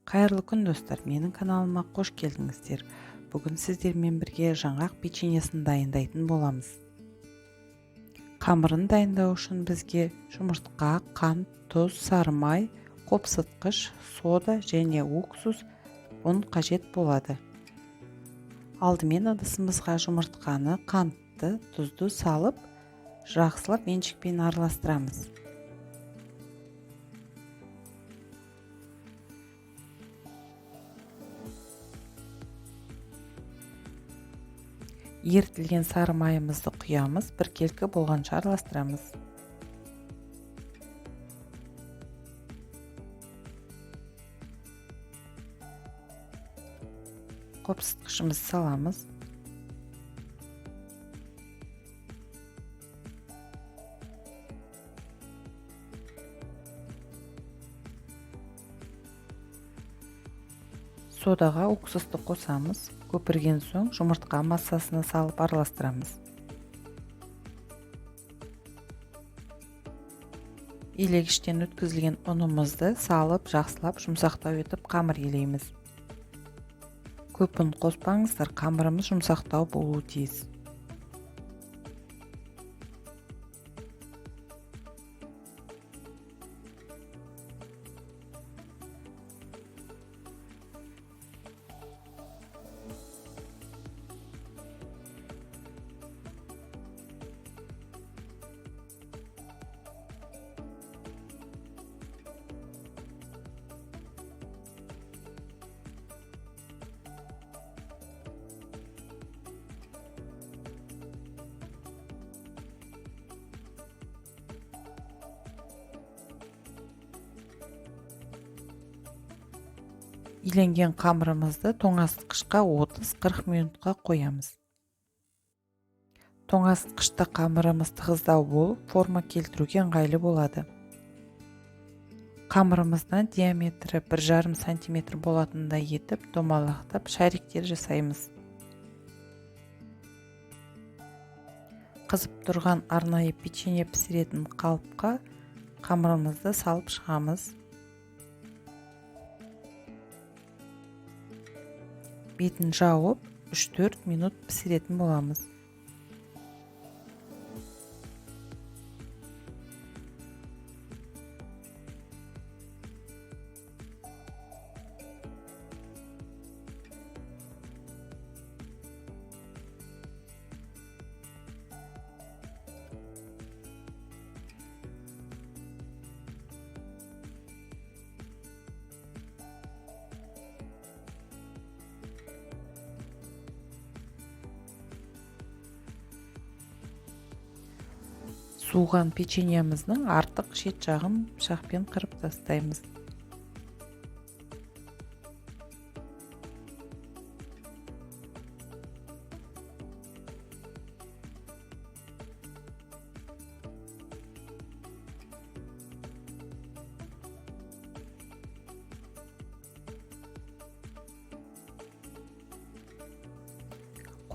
Қайырлы күн, достар! Менің каналыма қош келдіңіздер. Бүгін сіздермен бірге жаңғақ печеньесін дайындайтын боламыз. Қамырын дайындау үшін бізге жұмыртқа, қант, тұз, сары май, қопсытқыш, сода және уксус, ұн қажет болады. Алдымен ыдысымызға жұмыртқаны, қантты, тұзды салып, жақсылап меншікпен араластырамыз. Ерітілген сары майымызды құямыз, біркелкі болғанша араластырамыз. Қопсытқышымызды саламыз. Содаға уксусты қосамыз. Көпірген соң жұмыртқа массасына салып араластырамыз. Елегіштен өткізілген ұнымызды салып, жақсылап жұмсақтау етіп қамыр елейміз. Көп ұн қоспаңыздар, қамырымыз жұмсақтау болуы тиіс. Иленген қамырымызды тоңазытқышқа 30-40 минутқа қоямыз. Тоңазытқышта қамырымыз тығыздау болып, форма келтіруге ыңғайлы болады. Қамырымыздан диаметрі 1,5 сантиметр болатындай етіп домалақтап шариктер жасаймыз. Қызып тұрған арнайы печенье пісіретін қалыпқа қамырымызды салып шығамыз. Бетін жауып, 3-4 минут пісіретін боламыз. Суыған печеньеміздің артық шет жағын пышақпен қырып тастаймыз.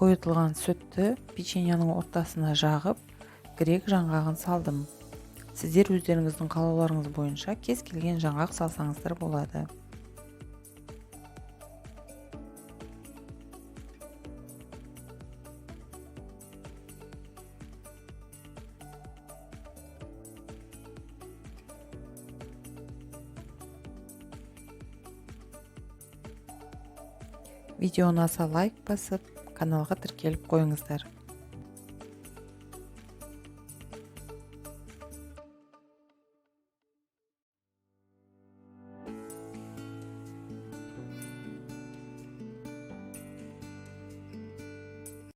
Қойытылған сүтті печеньенің ортасына жағып, грек жаңғағын салдым. Сіздер өздеріңіздің қалауларыңыз бойынша кез келген жаңғақ салсаңыздар болады. Видео ұнаса лайк басып, каналға тіркеліп қойыңыздар.